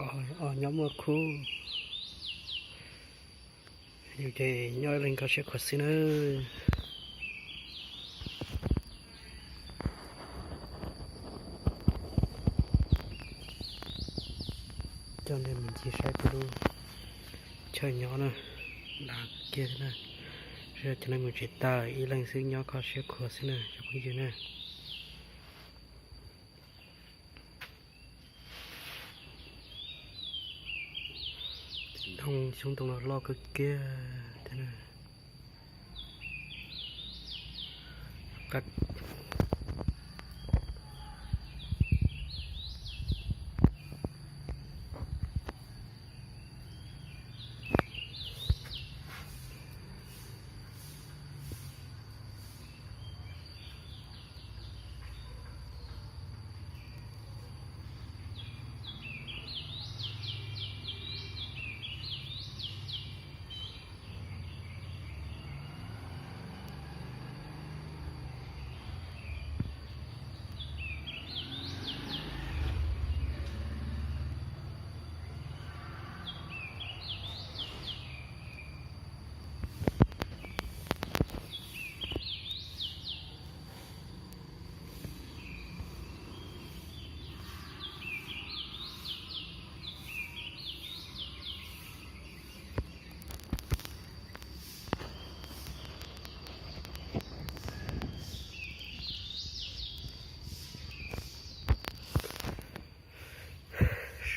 Os, nyob muaj khub, yus ces nyob ib leeg kho siab khuav xwb na. Coj nej mus ncig saib kuv lub chaw nyob na, dav kiag na. Coj nej mus tsev tag, ib leeg xwb nyob kho siab khuav xwb na cov phooj ywg na. Xyoob ntoo los loj kawg kiag thiab na.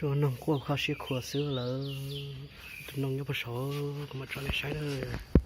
Sua noog quaj kho siab khuav xwb lawm. Tus noog nyob puag saud, kuv mam tso nej saib nawb.